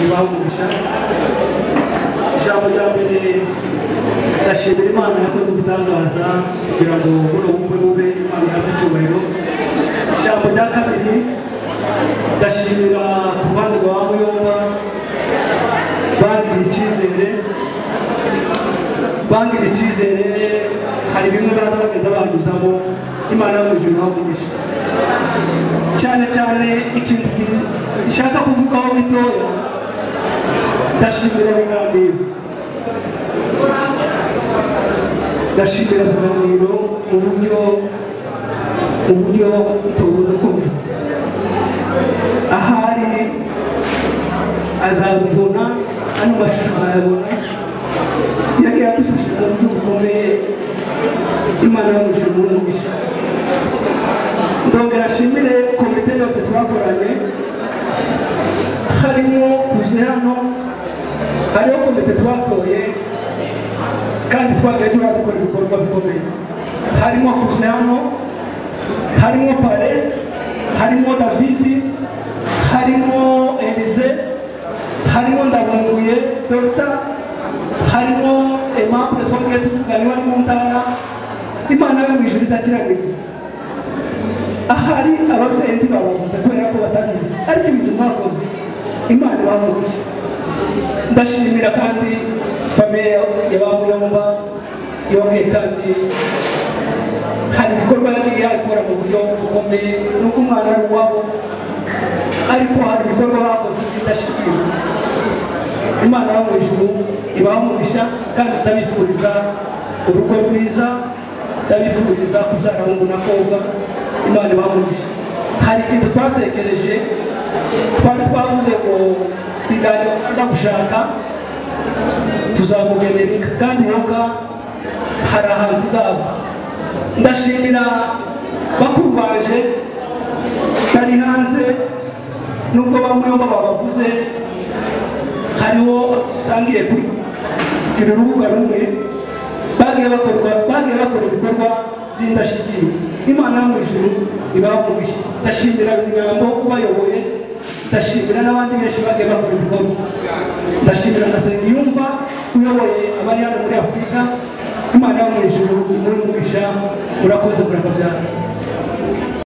ibahe umugisha. Ijambo rya mbere, ndashimira Imana yakoze ibitangaza kugira ngo buno bukwe bube. Imana ihabwe icyubahiro. Ijambo rya kabiri, ndashimira ku ruhande rwa Muyomba bangiriye icyizere, bangiriye icyizere. Hari bimwe baza bagenda banyuzamo. Imana yo mu ijuru ibahe umugisha. Cyane cyane ikintu ishaka kuvugaho gitoya, ndashimira ibiganiro, ndashimira ibiganiro mu buryo tubona kumva ahari azabibona, ano mashusho azayabona. Yagiye adufasha mu buryo bukomeye. Imana yo mu ijuru imuhe umugisha. Ndongera nshimire komite yose twakoranye, harimo kuze hano, hariho komite twatoye kandi twagiye turadukora ibikorwa bikomeye. Harimo kuze hano, harimo pare, harimo Davidi, harimo Elize, harimo Ndabunguye Dr, harimo Aimable twagiye tuvugana iwe ari mu ntara. Imana yo mu ijuru idakiranirwa. Ahari ababyeyi ntibabavuze kubera ko batabizi, ariko ibintu mwakoze, Imana ibamugisha. Ndashimira kandi famille ya Bamuyomba yongeye kandi hari ibikorwa yagiye yakora mu buryo bukomeye, nuko umwana ari uwabo, ariko hari ibikorwa bakoze by'indashyikirwa. Imana yo mu ijuru ibaha umugisha kandi ndabifuriza urugo rwiza, ndabifuriza kubyara hungu na kobwa. Imana ibaha umugisha. Hari ikintu twatekereje, twari twavuze ngo Biganiro aza gushaka tuzamugenera inka, kandi iyo nka hari ahantu izaba. Ndashimira bakuru banje bari hanze, nubwo bamwe babavuze, hariho usangiye kuri kugira urubuga rumwe, bagiye bakora ibikorwa by'indashyikirwa. Imana yo mu ijuru ibaha umugisha. Ndashimira Runyambo ubayoboye, ndashimira n'abandi benshi bagiye bakora ibikorwa, ndashimira na Nsengiyumva uyoboye abari hano muri Afurika. Imana yo mu ijuru imuhe umugisha. Murakoze, murakabyara.